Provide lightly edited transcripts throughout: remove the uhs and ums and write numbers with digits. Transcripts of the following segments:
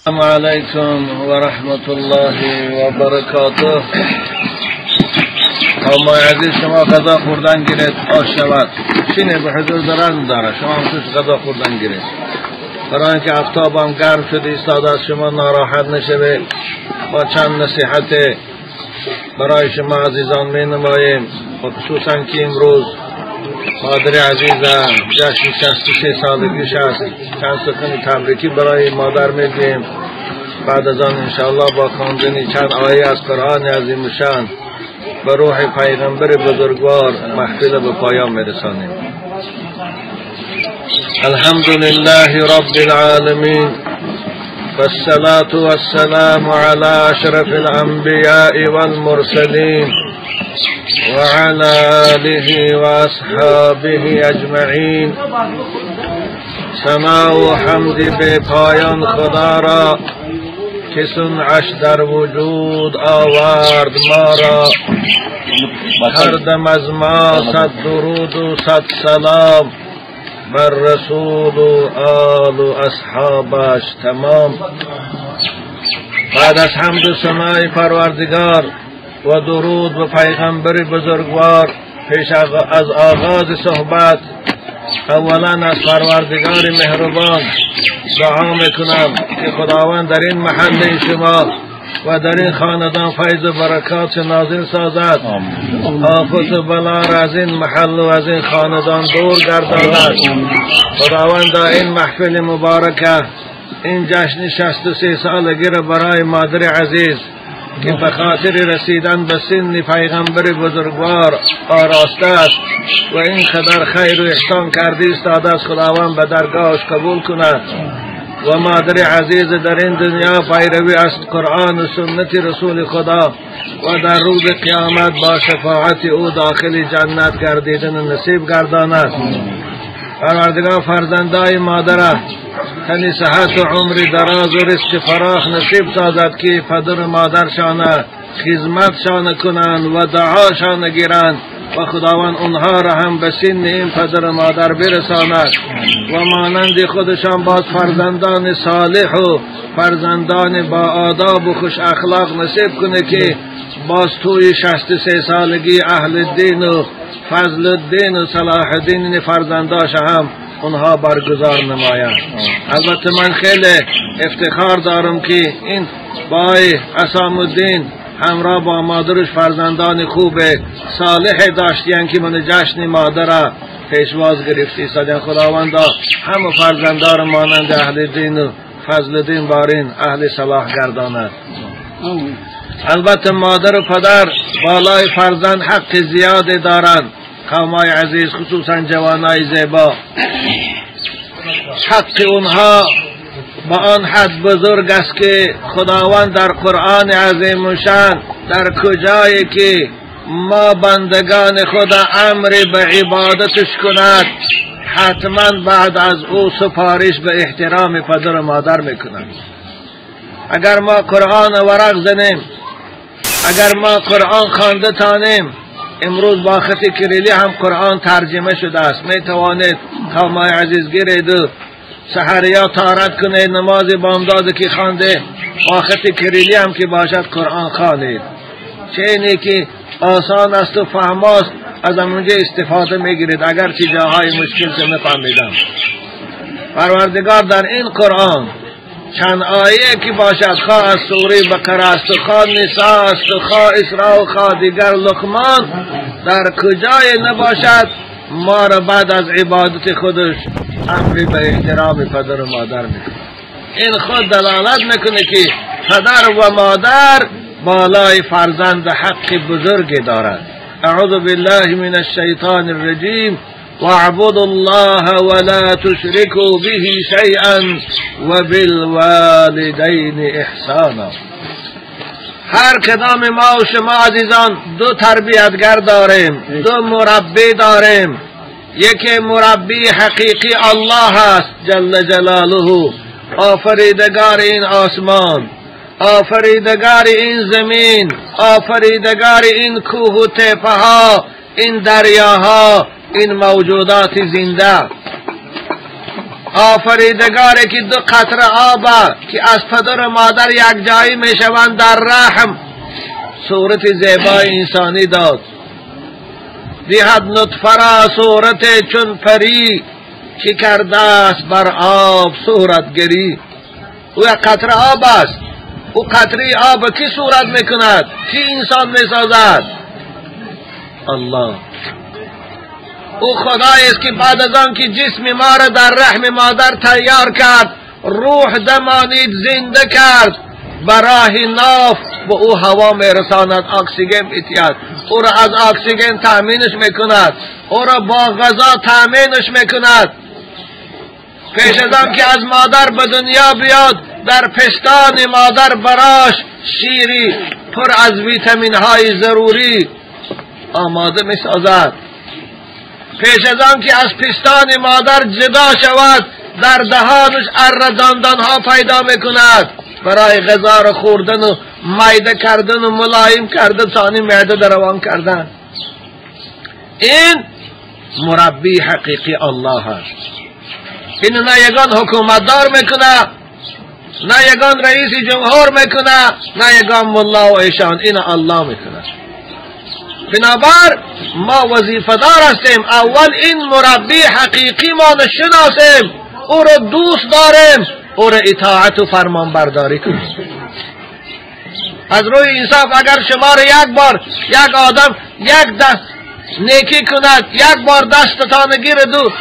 علیکم و رحمت الله و برکاته. قومای عزیز، شما غذا خوردن گیرید، آش شود چینه به حضور ضرر نداره، شما هم توش غذا خوردن گیرید. برای اینکه آفتاب هم گرم شده ایستاده است، شما ناراحت نشوید. با چند نصیحت برای شما عزیزان می نماییم، خصوصا که امروز مادر عزیزم جشن 63 سالگیش است. چند سخن تبریکی برای مادر میگیم. بعد از آن انشاءالله با خواندن چند آیه از قرآن عظیم شان به روح پیغمبر بزرگوار محفل به پایان میرسانیم. الحمد لله رب العالمین والصلاة والسلام على أشرف الأنبياء والمرسلين وعلى آله وأصحابه أجمعين. ثنا و حمد به پایان خدا را که صنعش در وجود آورد ما را. هر دم از ما صد درود و صد سلام بر رسول و آل و اصحابش تمام. بعد از حمد و ثنای پروردگار و درود و پیغمبر بزرگوار، پیش از آغاز صحبت اولا از پروردگار مهربان دعا میکنم که خداوند در این محله شما و در این خاندان فیض و برکات نازل سازد، آفت و بلا را از این محل و از این خاندان دور گرداند. خداوند این محفل مبارکه، این جشن 63 سالگی را برای مادر عزیز که به خاطر رسیدن به سن پیغمبر بزرگوار آراسته است و این قدر خیر و احسان کرده ایستاده است، خداوند به درگاهش قبول کند. و مادر عزیز در این دنیا پیروی از قرآن و سنت رسول خدا و در روز قیامت با شفاعت او داخل جنت گردیدن نصیب گرداند. پروردگار فرزندای مادر تنی صحت و عمر دراز و رزق فراخ نصیب سازد که پدر و مادرشان خدمتشان کنند و دعاشان گیرند و خداوند اونها را هم به سن این پدر و مادر برساند و مانند خودشان باز فرزندان صالح و فرزندان با آداب و خوش اخلاق نصیب کنه که باز توی 63 سالگی اهل دین و فضل الدین و صلاح الدین فرزنداش هم اونها برگزار نمایند. البته من خیلی افتخار دارم که این بای عصام الدین همراه با مادرش فرزندان خوب صالح داشتین که من جشن مادر پیشواز گرفتی سادن. خداوندا همه فرزندان مانند اهل دین و فضل دین بارین اهل صلاح گرداند. البته مادر و پدر بالای فرزند حق زیاد دارند. قومای عزیز، خصوصا جوانای زیبا، حق اونها با آن حد بزرگ است که خداوند در قرآن عظیم شان در کجایی که ما بندگان خدا امر به عبادتش کند، حتما بعد از او سفارش به احترام پدر و مادر میکند. اگر ما قرآن ورق زنیم، اگر ما قرآن خوانده تانیم، امروز با خط کریلی هم قرآن ترجمه شده است، می توانید قومای عزیز گیرید و سحریا تارت کنید، نماز بامداد که خوانده با خط کریلی هم که باشد قرآن خوانید. چه اینی که آسان است و فهماست، از اونجا استفاده میگیرید، اگر چه جاهای مشکل که نفهمیدم. پروردگار در این قرآن چند آیه که باشد، خواه از سوره بقره است و خواه نساء است و خواه اسراء و خواه دیگر لقمان، در کجای نباشد ما را بعد از عبادت خودش امری به احترام پدر و مادر میکنه. این خود دلالت میکنه که پدر و مادر بالای فرزند حق بزرگی دارد. اعوذ بالله من الشیطان الرجیم. واعبدوا الله ولا تشركوا به شيئا وبالوالدين احسانا. هر کدام ما و شما عزیزان دو تربیتگر داریم، دو مربی داریم. یکی مربی حقیقی الله است جل جلاله، آفریدگار این آسمان، آفریدگار این زمین، آفریدگار این کوه و تپه ها، این دریاها، این موجودات زنده. آفریدگاری که دو قطره آب که از پدر و مادر یک جایی میشوند در رحم صورت زیبای انسانی داد. دیهد نطفه را صورت چون پری که کرده است بر آب صورتگری. او یک قطره آب است. او قطره آب کی صورت میکند؟ کی انسان میسازد؟ الله. او خدای است که بعد از آن که جسم ما را در رحم مادر تیار کرد، روح دمانید، زنده کرد، براه ناف به او هوا میرساند، اکسیژن می‌دهد، او را از اکسیژن تامینش میکند، او را با غذا تامینش میکند. پیش از آن که از مادر به دنیا بیاد، در پستان مادر براش شیری پر از ویتامین های ضروری آماده میسازد. پیش از آن که از پستان مادر جدا شود، در دهانش اره دندان ها پیدا میکند برای غذا را خوردن و میده کردن و ملایم کردن، ثانی معده در روان کردن. این مربی حقیقی الله است. این نه یگان حکومتدار میکنه، نه یگان رئیس جمهور میکنه، نه یگان ملا و ایشان. این الله میکنه. بنابر ما وظیفه دار هستیم اول این مربی حقیقی ما شناسیم، او را دوست داریم، او را اطاعت و فرمان برداری کنیم. از روی انصاف اگر شما را یک بار یک آدم یک دست نیکی کند، یک بار دستتان گیرد و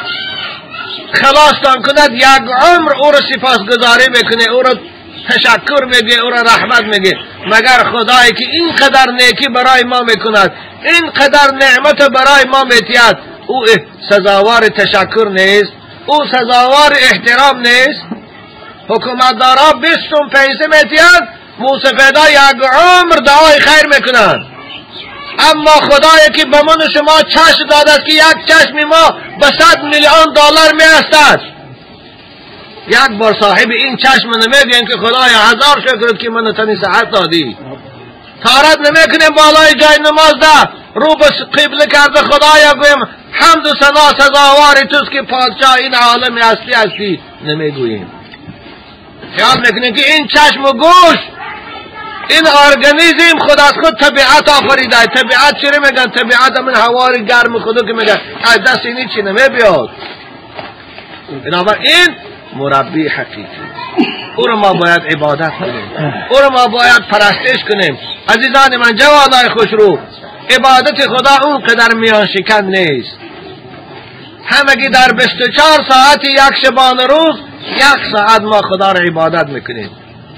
خلاصتان کند، یک عمر او را سپاسگزاری میکنه، او را تشکر میگه، او را رحمت میگه. مگر خدایی که اینقدر نیکی برای ما میکند، اینقدر نعمت برای ما میتید، او سزاوار تشکر نیست؟ او سزاوار احترام نیست؟ حکومتدارا 20 پیسه میتید، موسفیدا یک عمر دعای خیر میکنند. اما خدایی که به من شما چشم داده است که یک چشم ما به 100 میلیون دلار میاستد، یک بار صاحب این چشم نمیگن که خدایا هزار شکر که من تنی صحت دادی. تارت نمیکنیم بالای جای نماز ده رو به قبله کرده خدایا گویم حمد و ثنا سزاوار توست که پادشاه این عالم اصلی هستی، نمیگوییم. خیال میکنیم که این چشم و گوش، این ارگانیزم خود از خود طبیعت آفریده. طبیعت چی میگن؟ طبیعت من هوای گرم خودو که میگن از دست اینی چی نمیبیاد. بنابراین مربی حقیقی او رو ما باید عبادت کنیم، او رو ما باید پرستش کنیم. عزیزان من، جوانای خوشرو، عبادت خدا اون قدر میان شکن نیست. همگی در 24 ساعت یک شبانه روز یک ساعت ما خدا رو عبادت میکنیم.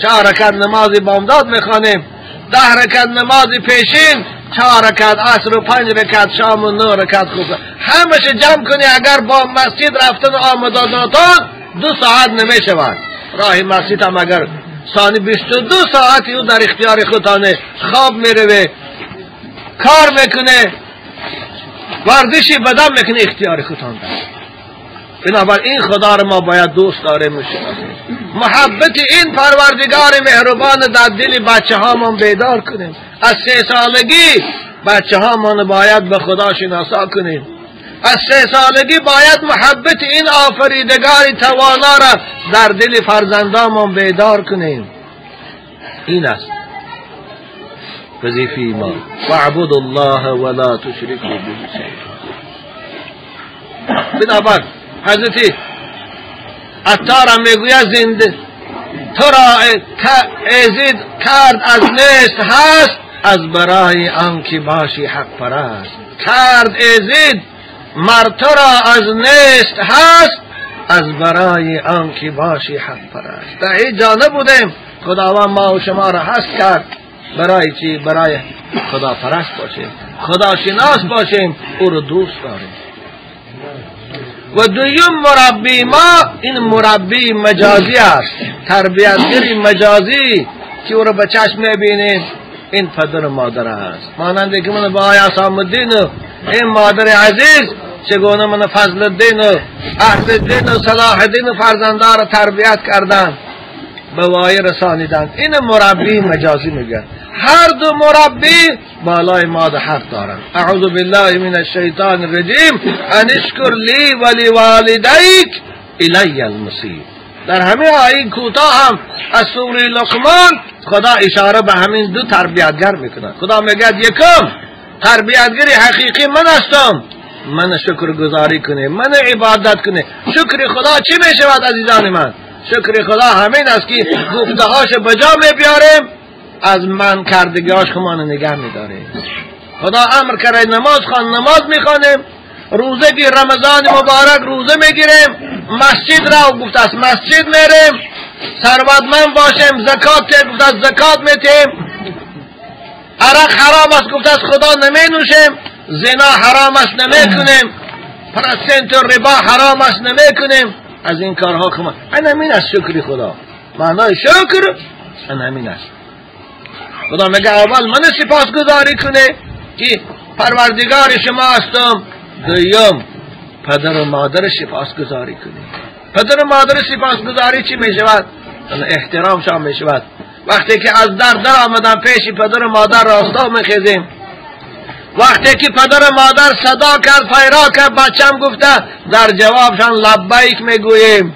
4 رکعت نماز بامداد میخوانیم، 10 رکعت نماز پیشین، 4 رکعت عصر و 5 رکعت شام و 9 رکعت خوب. همش جمع کنی اگر با مسجد رفتن و آمداداتان 2 ساعت نمیشود. راه مسجد هم اگر ثانی 22 ساعت او در اختیار خودتانه، خواب میروه، کار میکنه، ورزشی بدن میکنه، اختیار خودتان داره. بنابراین خدا رو ما باید دوست داریم و شناسیم. محبت این پروردگار مهربان در دل بچه هامان بیدار کنیم. از 3 سالگی بچه هامان باید به خدا شناسا کنیم. از 3 سالگی باید محبت این آفریدگار توانا را در دل فرزندانمان بیدار کنیم. این است وظیفه ما. واعبدوا الله ولا تشركوا به شیئا. بنابر حضرت عطار میگوید زنده تو را ازید کرد از نیست هست، از برای آنکه باشی حق پرست. کرد ازید مر تو را از نیست هست، از برای آنکه باشی حق پرست. در هیچ جا نبودیم، خداوند ما و شما را هست کرد. برای چی؟ برای خدا پرست باشیم، خدا شناس باشیم، او را دوست داریم. و دویم مربی ما این مربی مجازی است، تربیتگر مجازی که او را به چشم میبینیم، این پدر و مادر است. مانند که من با آقای حسام الدین و این مادر عزیز چگونه من فضل الدین و اهل الدین و صلاح الدین و فرزندان را تربیت کردن، به وای رسانیدن، این مربی مجازی میگن. هر دو مربی بالای ما حق دارن. اعوذ بالله من الشیطان الرجیم، ان اشکر لی ولی والدیک الی المصیر. در همه آیه کوتاه هم از سوره لقمان خدا اشاره به همین دو تربیتگر میکنه. خدا میگه یکم تربیتگر حقیقی من هستم، من شکر گزاری کنه، من عبادت کنه. شکر خدا چی میشود عزیزان من؟ شکر خدا همین است که گفتهاش بجا میبیاریم، از من کردگیاش خمان نگه میداریم. خدا امر کرده نماز خوان، نماز میخوانیم، روزه گیر، رمضان مبارک روزه میگیریم، مسجد را گفت است مسجد میریم، ثروتمند باشیم زکات گفت است زکات میتیم، عرق حرام است گفت است خدا نمی نوشیم، زنا حرام است نمی کنیم، پرسنت و ربا حرام است نمی کنیم. از این کارها خما این همین است شکر خدا. معنای شکر این همین است. خدا میگه اول من سپاسگزاری کنه که پروردگار شما هستم، دویم پدر و مادر سپاسگزاری کنه. پدر و مادر سپاسگزاری چی میشود؟ احترام شان میشود. وقتی که از در در آمدن پیش پدر و مادر راستا میخیزیم، وقتی که پدر و مادر صدا کرد فیرا کرد بچم گفته، در جوابشان لبیک میگوییم.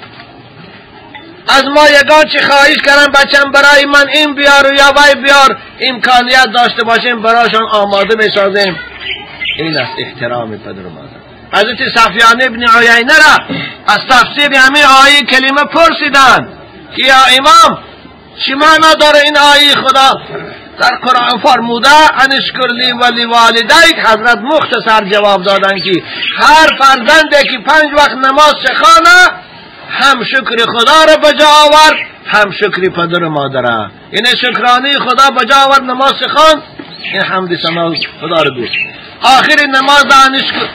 از ما یگان چی خواهش کردن بچم برای من این بیار و یا وی بیار، امکانیت داشته باشیم برایشان آماده میسازیم. این است احترام پدر و مادر. حضرت سفیان ابن عیینه را از تفسیر همین آیه کلمه پرسیدند که یا امام چی معنا داره این آیه خدا در قرآن فرموده ان اشکر لی و لوالدیک؟ حضرت مختصر جواب دادن که هر فرزنده که 5 وقت نماز خانه هم شکر خدا را بجا آورد، هم شکر پدر و مادر. یعنی شکرانی خدا بجا آورد نماز خان، این حمد ثنا خدا را گفت. آخر نماز ان اشکر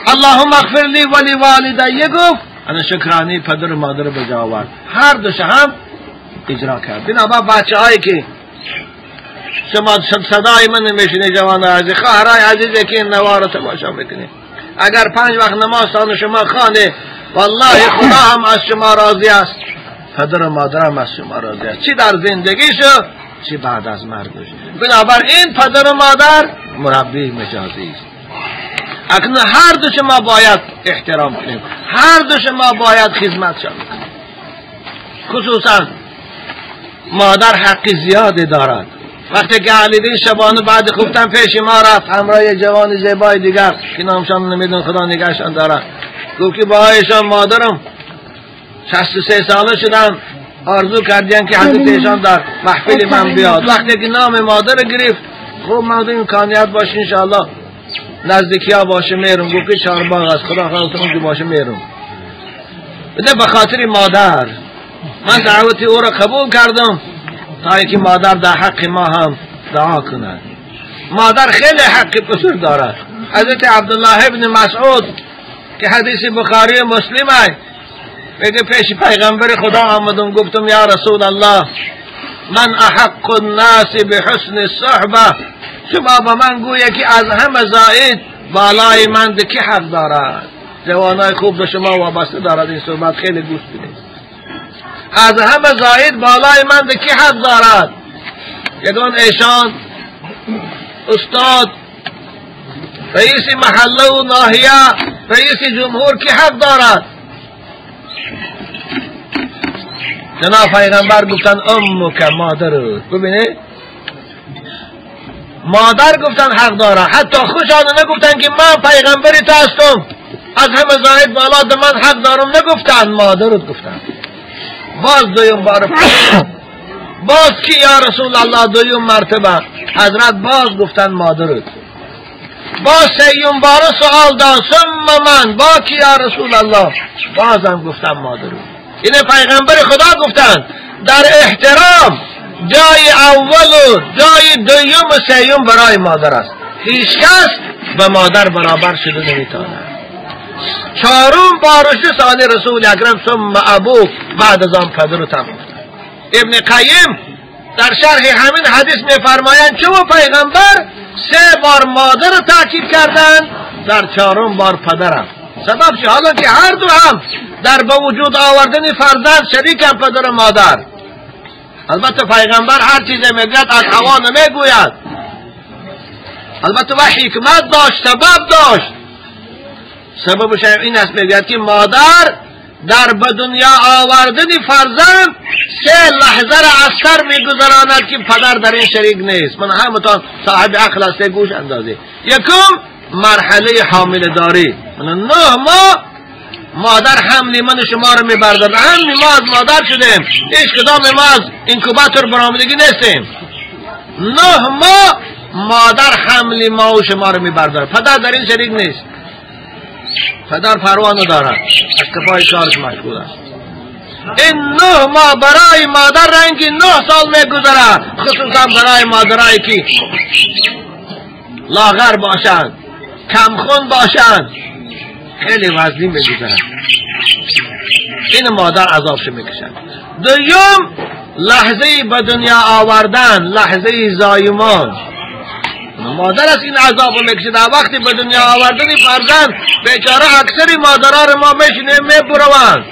اللهم اغفر لی و لوالدی گفت، ان شکرانی پدر و مادر بجا آورد، هر دوش هم اجرا کرد. بنابر بچه هایی که شما صدای من نمیشینه جوان عزیز، خواهرای عزیزی که این نوار را تماشا میکنه، اگر 5 وقت نماز تان شما خانه، والله خدا هم از شما راضی است، پدر و مادر هم از شما راضی است، چی در زندگیشو چی بعد از مرگش. بنابر این پدر و مادر مربی مجازی است. اکنون هر دو شما باید احترام کنیم، هر دو شما باید خدمت کنیم. خصوصا مادر حق زیادی دارد. وقتی که علیدین شبانه بعد خفتن پیش ما رفت همراه جوان زیبای دیگر که نامشان نمیدون خدا نگهشان دارد، گفت که باهایشان مادرم 63 ساله شدن، آرزو کردین که حضرت ایشان در محفل من بیاد. وقتی که نام مادر گرفت، خب من امکانیت باشه انشاءالله نزدیکی ها باشه میرم. گفت که چهارباغ است، خدا خواست اونجا باشه میرم. بده به خاطر مادر من دعوت او را قبول کردم تا اینکه مادر در حق ما هم دعا کند. مادر خیلی حق بزرگ دارد. حضرت عبدالله ابن مسعود که حدیث بخاری و مسلم است، میگه پیش پیغمبر خدا آمدم گفتم یا رسول الله من احق الناس بحسن الصحبه، شما به من گویه که از همه زائد بالای من کی حق دارد؟ جوانای خوب به شما وابسته دارد این صحبت، خیلی گوش بدید. از همه زائد بالای من کی حق دارد؟ یگان ایشان استاد رئیس محله و ناحیه رئیس جمهور کی حق دارد؟ جناب پیغمبر گفتن امک مادرت. ببینید مادر گفتن حق داره، حتی خوشان نگفتن که من پیغمبری تو هستم از همه زاهد بالا من حق دارم، نگفتن مادرت گفتن. باز دویم بار باز کی یا رسول الله؟ دویم مرتبه حضرت باز گفتن مادرت. باز سیوم بار سوال داد ثم من، با کی یا رسول الله؟ بازم گفتن مادرت. این پیغمبر خدا گفتن در احترام جای اول و جای دویم و سیوم برای مادر است، هیچ کس به مادر برابر شده نمیتواند. چهارم بارش ثانی رسول اکرم ثم ابوک، بعد از آن پدر و تم. ابن قیم در شرح همین حدیث میفرمایند چون پیغمبر 3 بار مادر رو تاکید کردن، در چهارم بار پدرم. سبب چه؟ حالا که هر دو هم در به وجود آوردن فرزند شریک هم پدر و مادر. البته پیغمبر هر چیزی میگوید از هوا نمیگوید، البته و حکمت داشت، سبب داشت. سببش این است میگوید که مادر در به دنیا آوردن فرزند سه لحظه را از سر میگذراند که پدر در این شریک نیست. من همتان صاحب عقل هسته گوش اندازه. یکم مرحله حامل داری، من 9 ماه مادر حمل من شما رو میبردارد. هم ما از مادر شدیم، هیچ کدام ما از اینکوباتور برآمدگی نیستیم. 9 ماه مادر حمل ما و شما رو میبردارد، پدر در این شریک نیست. پدر پروا ندارد، از کفای کارش مشغول است. این 9 ماه برای مادر رنگی 9 سال میگذرد، خصوصا برای مادرایی که لاغر باشند، کمخون باشند، خیلی وزنی میگذرد. این مادر عذابش میکشد. دوم لحظه به دنیا آوردن، لحظه زایمان. مادر از این عذاب میکشد. وقتی به دنیا آوردن فرزند، بیچاره اکثری مادرها رو ما میشینیم میبروند،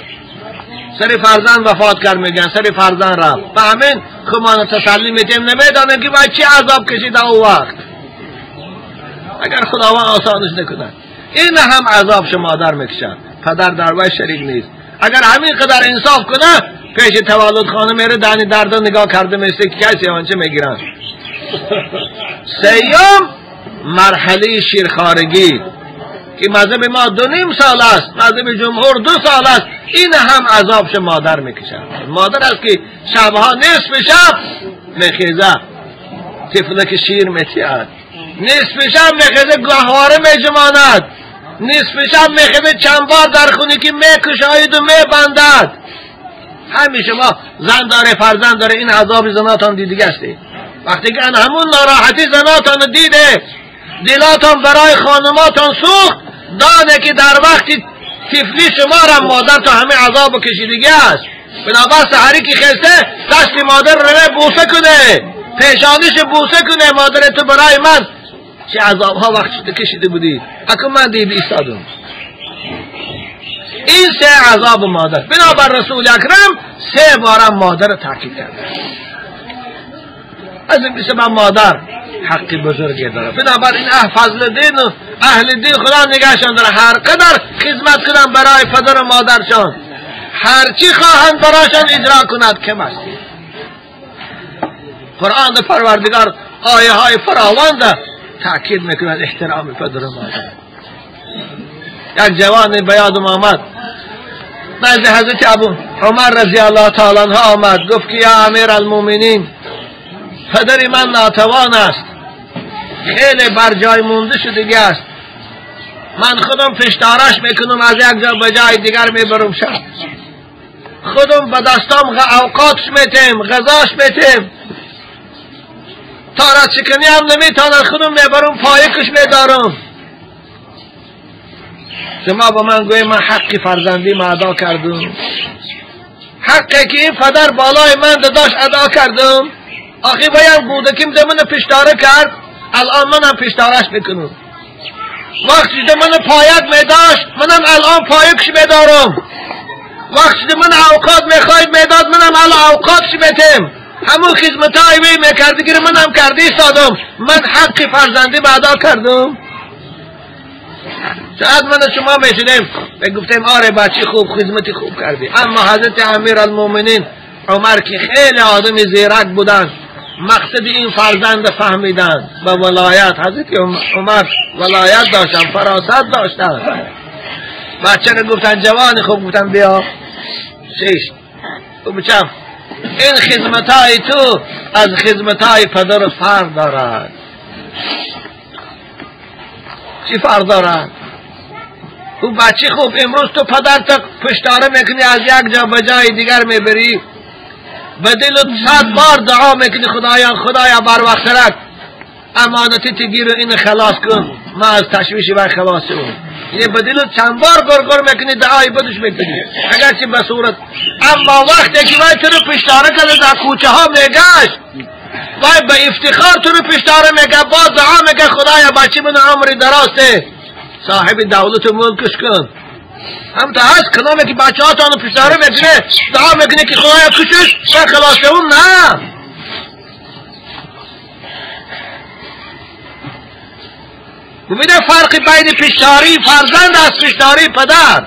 سر فرزند وفات کرد میگن، سر فرزند رفت. به همین خمان تسلی میتیم، نمیدانیم که باید چی عذاب کشیده او وقت، اگر خداوند آسانش نکند. این هم عذاب شما مادر میکشد، پدر در وی شریک نیست. اگر همین قدر انصاف کنه، پیش تولد خانه میره، دهنی دردا نگاه کرده میسته که کسی آنچه میگیرن. سیوم مرحله شیرخوارگی که مذهب ما 2.5 سال است، مذهب جمهور 2 سال است. این هم عذابش مادر میکشد. مادر است که شبها نصف شب میخیزه، طفل که شیر میتید، نصف شب میخیزه گهواره میجماند، نصف شب میخیزه چند بار در خونه که میکشاید و میبندد. همیشه ما زن داره، فرزند داره، این عذاب زناتان دیدگه هستی. وقتی که همون ناراحتی زناتان دیده، دلاتان برای خانماتان سوخت، دانه که در وقتی طفلی شما را مادر تا همه عذاب کشیدگی است. بنابر سحری که خسته دست مادر رو بوسه کنه، پیشانیش بوسه کنه، مادر تو برای من چه عذاب ها وقت شده کشیده بودی، اکنون من دیده ایستادم. این 3 عذاب مادر. بنابر رسول اکرم 3 بار مادر تاکید کرده. از این سبب مادر حق بزرگی داره. بنابراین فضل دین و اهل دین خدا نگهشان داره. هر قدر خدمت کنن برای پدر و مادرشان، هرچی خواهند برایشان اجرا کند کم است. قرآن پروردگار آیه های فراوان تاکید میکند احترام پدر و مادر. یک جوان به یادم آمد، نزد حضرت ابو عمر رضی الله تعالی عنه آمد، گفت که یا امیر المومنین، پدر من ناتوان است، خیلی بر جای مونده شدگی است، من خودم پشتارش میکنم، از یک جا به جای دیگر میبرم شب، خودم به دستام اوقاتش میتیم، غذاش میتیم، تارت شکنی هم نمیتانم، خودم میبرم پایکش میدارم. شما با من گوی من حق فرزندی ما ادا کردم، حقی که این پدر بالای من داشت ادا کردم. آخی بایم بوده که من پشتاره کرد، الان منم پشتارش میکنم. وقتی که من پایک میداشت، منم الان پایکش میدارم. وقتی که من اوقات میخواید میداد، منم الان اوقاتش میتیم. همون خدمتایی میکردی که منم کردی ایستادم. من حق فرزندی به ادا کردم. شاید من شما میشنیم گفتیم آره بچه خوب خدمتی خوب کردی، اما حضرت امیر المومنین عمر که خیلی آدم زیرک بودن، مقصد این فرزند فهمیدن و ولایت. حضرت عمر ولایت داشتن، فراست داشتن. بچه رو گفتن جوان خوب، گفتن بیا شیش بچم، این خدمتهای تو از خدمتهای پدر فرق دارد. چی فرق دارد؟ او بچه خوب امروز تو پدر تا پشتاره میکنی، از یک جا به جای دیگر میبری، به دلت 100 بار دعا میکنی خدایا خدایا بر وقت رک امانتی تگیر این خلاص کن، ما از تشویش بر خلاص شوم. یعنی به دلت چند بار گرگر میکنی، دعای بدش میکنی اگرچه به صورت، اما وقتی که وای تو رو پشتاره کرده در کوچه ها میگشت، وای به افتخار تو رو پشتاره میگه، با دعا میگه خدایا بچه من عمری درازه، صاحب دولت و ملکش کن. هم تا هست کلامه که بچه ها تانو پشتاره میکنه، دعا میکنه که خدایا کشش و خلاص شوم. نه، ببینه فرق بین پشتاری فرزند از پشتاری پدر.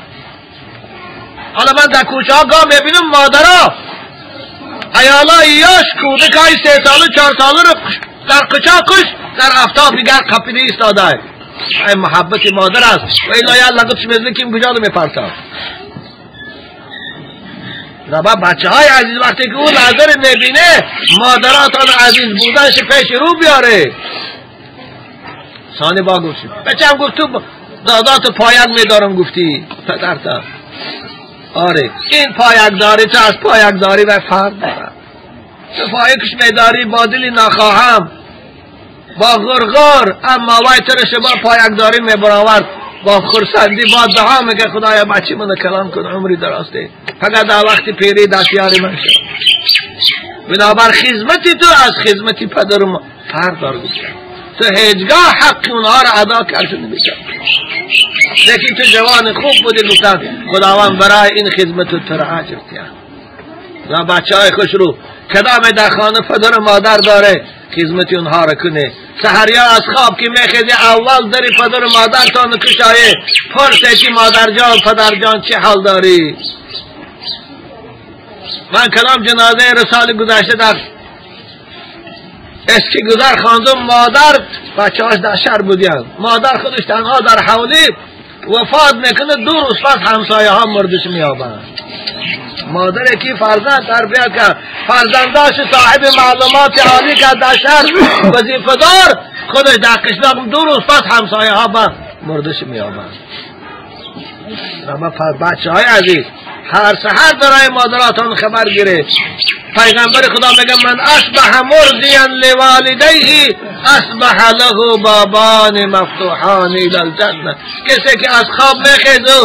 حالا من در کوچه ها گاه میبینم مادرها عیالای یاش کودک های 3 ساله 4 ساله رو در قچا کش در افتاب دیگر قپیده ایستاده. این محبت مادر است و ایلا یا لگتش میزنه که این کجا رو میپرتاد. ربا بچه های عزیز وقتی که او لحظه رو میبینه مادراتان عزیز بودنش پیش رو بیاره. ثانی با گفت بچه هم گفت تو دادات پایک میدارم گفتی پدرتا. آره این پایکداری تو از پایکداری و فرق دارد. تو پایکش میداری با دلی نخواهم با غرغر، اما وای تو رو با پایکداری میبراورد با خرسندی با دعا میگه خدایا بچه منو کلام کن عمری دراسته فقط در وقت پیری دستیاری من شد. بنابر خدمتی تو از خدمتی پدر و فرق دار گفتم. تو هیچگاه حق اونها را ادا کرده نمی‌کنی. لیکن تو جوان خوب بودی گفتن خداوند برای این خدمت تو را اجر داد. و بچه های خوش رو کدام در خانه پدر و مادر داره خدمت اونها را کنه. سحریا از خواب که میخیزی اول دری پدر و مادر تان کشایه پرسه که مادر جان پدر جان چه حال داری. من کلام جنازه رسال گذشته در اسکی گذر خواندم، مادر بچه هاش در شهر بودین، مادر خودش تنها در حولی وفات میکنه، 2 روز پس همسایه ها مردش میابند. مادر کی فرزند تربیت کرد، فرزنداش صاحب معلومات عالی کرد در شهر وظیفه دار، خودش در قشلاق 2 روز پس همسایه ها با مردش میابند. اما بچه های عزیز هر سحر برای مادراتان خبر گیره. پیغمبر خدا میگه من اصبح مرضیا لوالدیه اصبح له بابان مفتوحان الی الجنه. کسی که از خواب میخیزه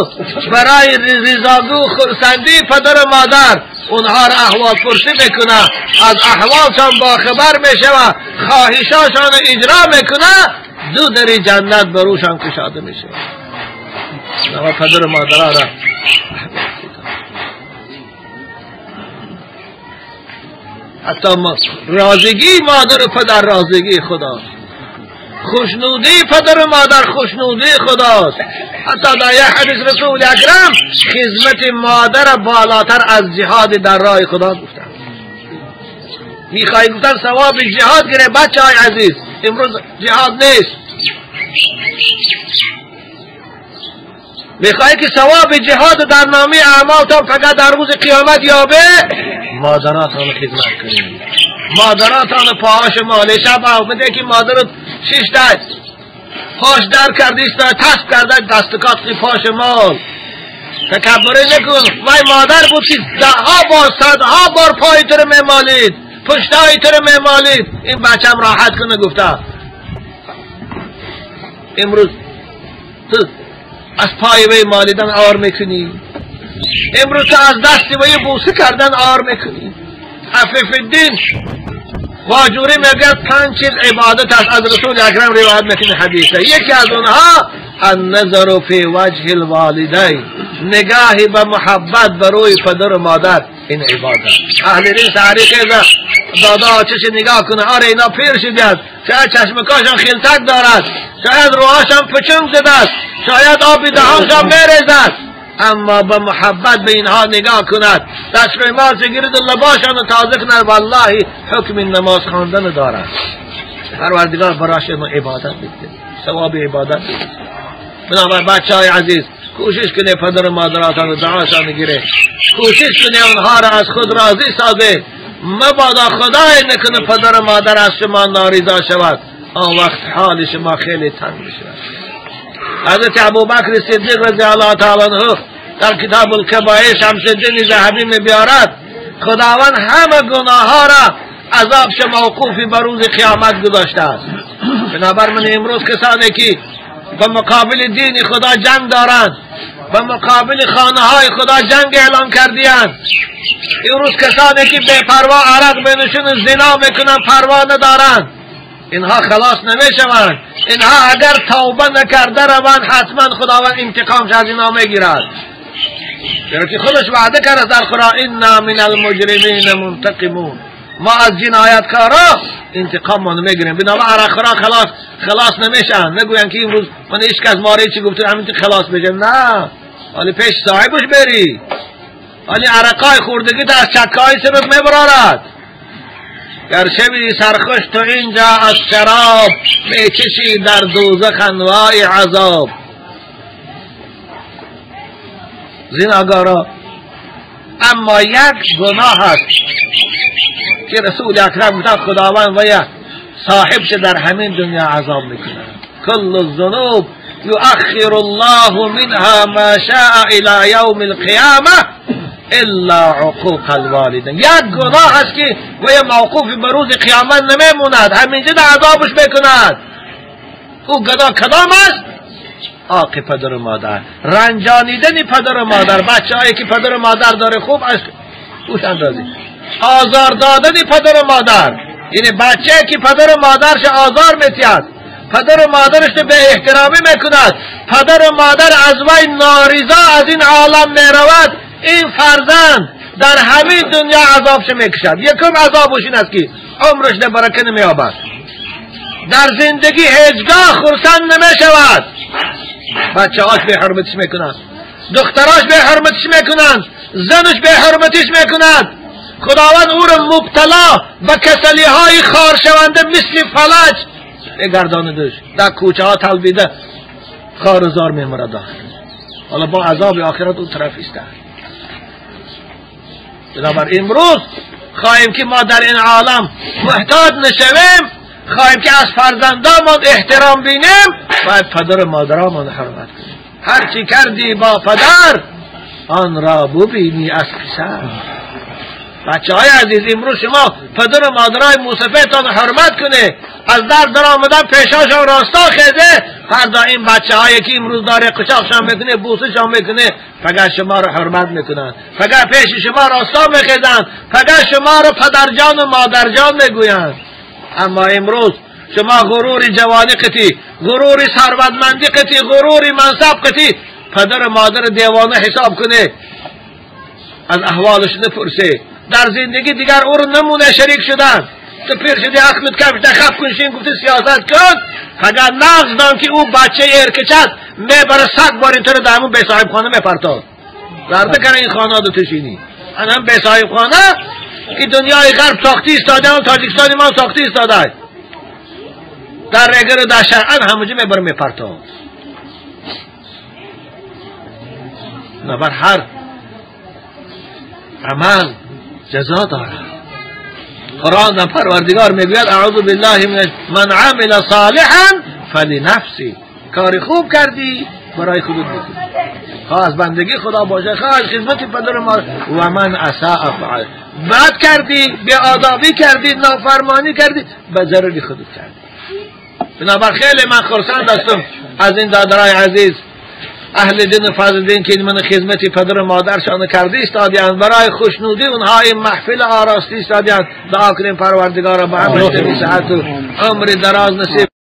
برای رضاگو خرسندی پدر و مادر اونها را احوال پرسی میکنه، از احوالشان باخبر میشه و خواهشاشان اجرا میکنه، 2 در جنت بروشان کشاده میشه. پدر و مادرها را حتی راضیگی مادر و پدر راضیگی خداست، خوشنودی پدر و مادر خوشنودی خداست. حتی در یک حدیث رسول اکرم خدمت مادر بالاتر از جهاد در راه خدا گفتن. میخوای گفتن ثواب جهاد گیره بچه های عزیز، امروز جهاد نیست. میخوای که ثواب جهاد در نامه اعمالتان فقط در روز قیامت یابه، مادراتان خدمت کنید. مادراتان پاهاش ماله شب آمده که مادرت 6 دست پاش در کرده است، تسب کرده دستکات پاش مال. تکبره نکن، وای مادر بود که 10 بار 100 بار پای تو رو میمالید، پشتای تو رو میمالید، این بچم راحت کنه گفته. امروز تو از پای وی مالیدن آر میکنی، امروز تو از دست وی بوسه کردن آر میکنی. عفیف الدین واجوری میگه 5 چیز عبادت است، از رسول اکرم روایت میکنه حدیثه. یکی از اونها النظر فی وجه الوالدین، نگاهی به محبت بروی پدر و مادر، این عبادت. اهل دین سحری خیزه دادا آچش نگاه کنه، آره اینا پیر شده، شاید چشمکاشان خیلتک دارد، شاید روهاشان پچنگ زده است، شاید آب دهانشان میریزد، اما به محبت به اینها نگاه کند، دست روی گیرد و لباشان تازه کند، والله حکم نماز خواندن دارد. پروردگار براش عبادت بده، ثواب عبادت بده. بنابر بچه های عزیز کوشش کنه پدر و مادراتان و دعاشان گیره، کوشش کنه اونها را از خود راضی سازه. مبادا خدای نکنه پدر و مادر از شما ناریضا شود، آن وقت حال شما خیلی تنگ میشود. حضرت ابوبکر صدیق رضی الله تعالی عنه در کتاب الکبائر شمس الدین ذهبی می بیارد خداوند همه گناه ها را عذابش موقوفی بر روز قیامت گذاشته است. بنابر من امروز کسانی که به مقابل دین خدا جنگ دارند، به مقابل خانه های خدا جنگ اعلان کردیند، امروز کسانی که بے پروا عرق بنشون زنا میکنند پروا ندارند، اینها خلاص نمیشوند. اینها اگر توبه نکرده روند حتما خداوند انتقامش از اینها میگیرد، چرا که خودش وعده کرده در قرآن انا من المجرمین منتقمون، ما از جنایتکارا انتقام ما میگیریم. بنابراین عرقخورا خلاص نمیشن، نگوین که امروز من هیچ کس ماره چی گفته همین خلاص بشم، نه، حالی پیش صاحبش بری. ولی عرقای خوردگی از چکای سبب میبرارد. گر شوی سرخوش تو اینجا از شراب، میچشی در دوزخ انواع عذاب. زیناگارا. اما یک گناه هست که رسول اکرم گفتن خداوند و یا صاحبش در همین دنیا عذاب میکنه. کل الذنوب یؤخر الله منها ما شاء الى یوم القیامه الا عقوق الوالدین. یک گناه هست که و موقوف به روز قیامت نمیموند، همینجا در عذابش میکند. او گناه کدام است؟ عاق پدر و مادر، رنجانیدن پدر و مادر، بچه هایی که پدر و مادر داره خوب از اوش اندازی، آزار دادن پدر و مادر، یعنی بچه که پدر و مادرش آزار میتید، پدر و مادرش به احترامی میکند، پدر و مادر از وی نارضا از این عالم میرود، این فرزند در همین دنیا عذابش میکشد. یکم عذابش این است که عمرش در برکه نمییابد، در زندگی هیچگاه خرسند نمیشود، بچه هاش به حرمتش میکنند، دختراش به حرمتش میکنند، زنش به حرمتش میکنند. خداوند او را مبتلا به کسلی های خارشونده مثل فلج میگرداندش، در کوچه ها تلبیده خار و زار میمرد داخل. حالا با عذاب آخرت اون طرف است. بنابر امروز خواهیم که ما در این عالم محتاج نشویم، خواهیم که از فرزندانمان احترام بینیم، باید پدر و مادرمان حرمت کنیم. هرچی کردی با پدر آن را ببینی از پسر. بچه های عزیز، امروز شما پدر و مادرای موسفتان حرمت کنه، از در آمدن پیشاشان راستا خیزه، فردا این بچه هایی که امروز داره قشاقشان میکنه، بوسشان میکنه، فقط شما رو حرمت میکنن، فقط پیش شما راستا میخیزن، فقط شما رو پدرجان و مادرجان میگویند. اما امروز شما غرور جوانی قطی، غرور ثروتمندی قطی، غرور منصب قطی، پدر و مادر دیوانه حساب کنه، از احوالش نپرسه، در زندگی دیگر او رو نمونه شریک شدن. تو پیر شدی، عقلت کم شده، خف کنشین، گفتی سیاست کن، فقط نغز دان که او بچه ارکچت میبره 100 بار اینطور در همون به صاحب خانه میپرتاد، زرده کنه این خانه دو تشینی. ان هم به صاحب خانه که دنیای غرب ساختی ایستاده و تاجیکستان ما ساختی ایستاده، در رگر و در شرعن همونجا میبره میپرتاد. نبر هر عمل جزا دارد. قرآن در پروردگار میگوید اعوذ بالله من عمل صالحا فلنفسی. کار خوب کردی برای خودت میکنی، خواه از بندگی خدا باشه، خواه از خدمت پدر مادر. و من اساء فعل، بد کردی، بی‌آدابی کردی، نافرمانی کردی، به ضرر خودت کردی. بنابر خیلی من خرسند هستم از این دادرای عزیز اهل دین و فضل دین که من خدمت پدر و مادرشان کرده ایستادی‌اند، برای خوشنودی اونها این محفل آراسته ایستادی‌اند. دعا کنیم پروردگارا به همه صحت و عمر دراز نصیب.